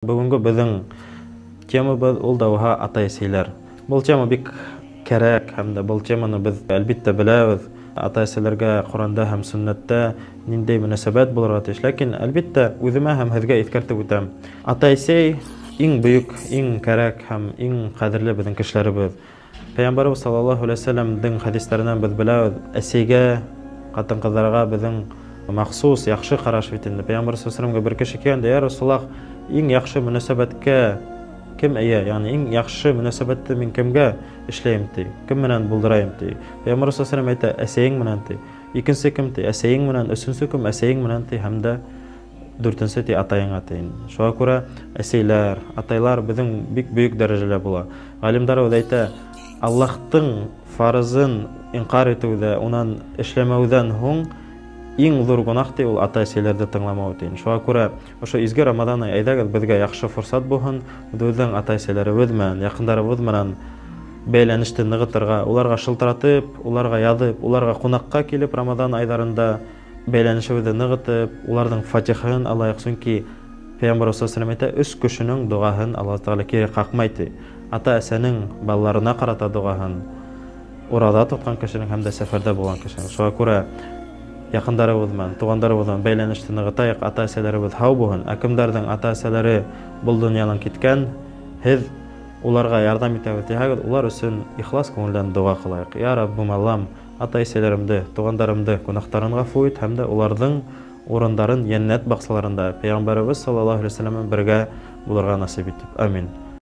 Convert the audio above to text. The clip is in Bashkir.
Бөгөнгө беҙҙең темабыҙ ул да уға атай-әсәйләр. Был тема бик кәрәк, һәм дә был теманы беҙ әлбиттә беләбеҙ. Атай-әсәйләргә Ҡоранда һәм сөннәттә ниндәй мөнәсәбәт булырға тейеш. Ләкин әлбиттә үҙемә һәм һеҙгә иҫкәртеп үтәм. Атай-әсәй иң бөйөк, иң кәрәк һәм иң ҡәҙерле беҙҙең кешеләребеҙ. Пәйғәмбәребеҙ саллаллаһу алейһи вәсәләмдең хәдистәренән беҙ беләбеҙ, әсәйгә, ҡатын-ҡыҙҙарға беҙҙең махсус яҡшы ҡараш бит инде. Пәйғәмбәр саллаллаһу алейһи вәсәләмгә бер кеше килгәндә, «Я Расулаллах, иң яҡшы мөнәсәбәткә кем эйә? Ягъни иң яҡшы мөнәсәбәтте мин кемгә эшләйем?» ти, кем менән булдырайым?» ти. Пәйғәмбәр саллаллаһу алейһи вәсәләм әйтә, «Әсәйең менән», ти. Икенсе кем ти? Әсәйең менән. Өсөнсө кем? Әсәйең менән ти. Һәм дә дүртенсе ти, атайыңа ти. Шуға күрә әсәйләр, атайлар беҙҙең бик бөйөк дәрәжәлә була. Ғалимдарыбыҙ әйтә, Аллаһтың фарызын инҡар итеүҙә, унан эшләмәүҙән һуң иң ҙур гонаһ ти ул атай-әсәйләрҙе тыңламау ти. Шуға күрә ошо изге Рамаҙан айы әйҙәгеҙ беҙгә яҡшы форсат булһын, үҙебеҙҙең атай-әсәйләребеҙ менән, яҡындарыбыҙ менән бәйләнеште нығытырға, уларға шылтыратып, уларға яҙып, уларға ҡунаҡҡа килеп Рамаҙан айҙарында бәйләнешебеҙҙе нығытып, уларҙың фатихаһын алайыҡ, сөнки Пәйғәмбәр саллаллаһу алейһи вәсәләм әйтә, өс кешенең доғаһын Аллаһ Тәғәлә кире ҡаҡмай ти. Ата-әсәнең балаларына ҡарата доғаһын, ураҙа тотҡан кешенең һәм дә сәфәрҙә булған кешенең. Шуға күрә яҡындарыбыҙ менән, туғандарыбыҙ менән бәйләнеште нығытайыҡ, ата-әсәләребеҙ һау булһын. Ә кемдәрҙең ата-әсәләре был донъянан киткән, һеҙ уларға ярҙам итәбеҙ тиһәгеҙ, улар өсөн ихлас күңелдән доға ҡылайыҡ. Я Раббым Аллам, ата-әсәләремде, туғандарымды гөнаһтарын ғәфү ит һәм дә уларҙың урындарын йәннәт баҡсаларында Пәйғәмбәребеҙ саллаллаһу алейһи вәсәләм менән бергә булырға насип ит. Амин.